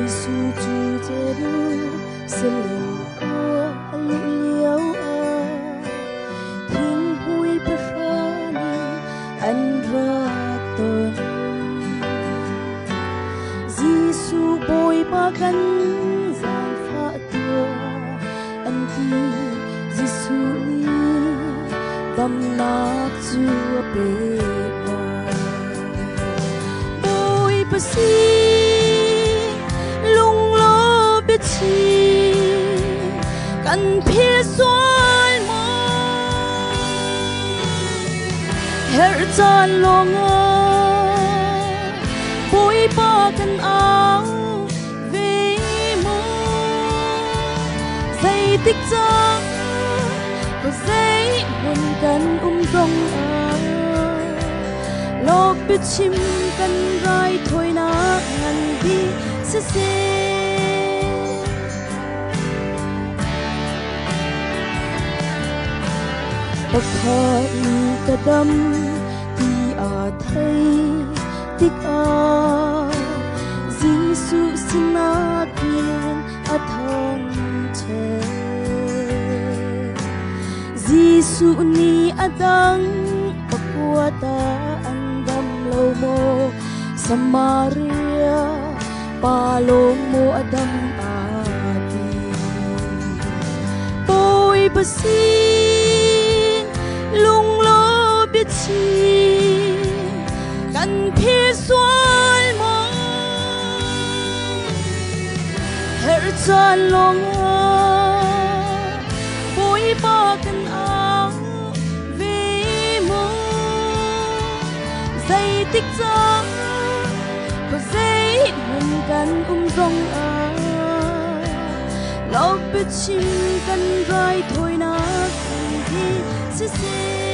Jesuh cu Jerusalem khua a luh lio ah thinghmui pahra nih an rak ton. Jesuh Bawipa kan zaangfah tuah an ti. Jesuh nih damnak cu a pek hna. Bawipa si lunglaw biachim kan philh sual maw? Herh caan lawngah Bawipa kan au ve maw? Zeitik caan zeihmun kan um zong ah lawk biachim kan raithawinak ngan bik siseh. Pakhat nih ka dam ti aa thei tikah Jesuh sinah khin a thangṭhat. Jesuh nih a dang pakua ta an dam lo maw? Samaria pa lawng maw a dam aa ti. Bawipa sin lunglaw biachim kan philh sual maw? Herh caan lawngah Bawipa kan au ve maw? Zeitik caan khuazei hmun kan um zong ah lawk biachim kan raithawinak kan hi siseh.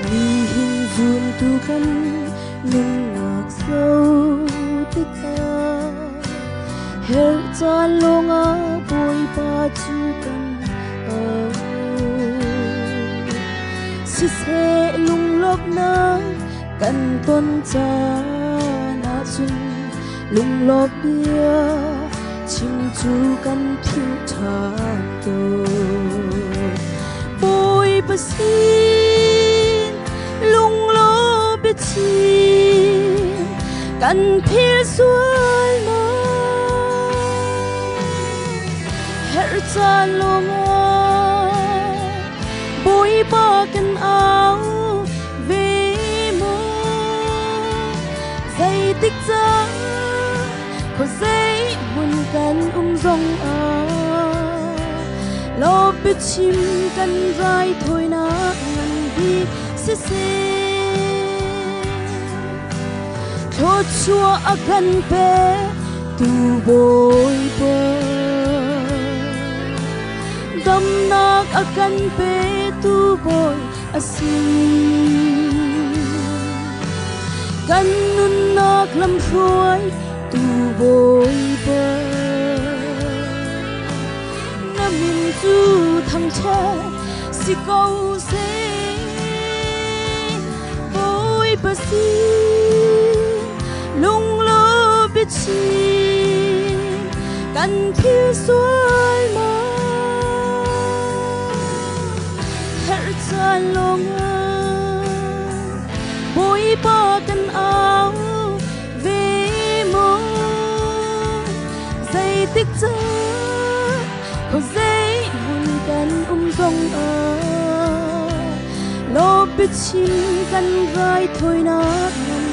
Nihin zumtu kan nunnak zo tikah herh caan lawngah Bawipa cu kan au. Siseh lunglawmhnak kan ton caan ahcun lunglawmh bia chim cu kan philh ṭhan tawn. Bawipa sin lunglaw biachim kan philh sual maw? Herh caan lawngah Bawipa kan au ve maw? Zeitik caan khuazei hmun kan um zong ah lawm biachim kan raithawinak ngan bik siseh. Thluachuah a kan pe tu Bawipa damnak a kan pe tu Bawi a si. Kan nunnak lamhruai tu Bawipa na min cu thangṭhat si ko seh. Bawipa si lunglaw biachim kan philh sual maw? Herh caan lawngah Bawipa kan au ve maw? Zeitik caan khuazei hmun kan um zong ah lawm biachim kan raithawinak ngan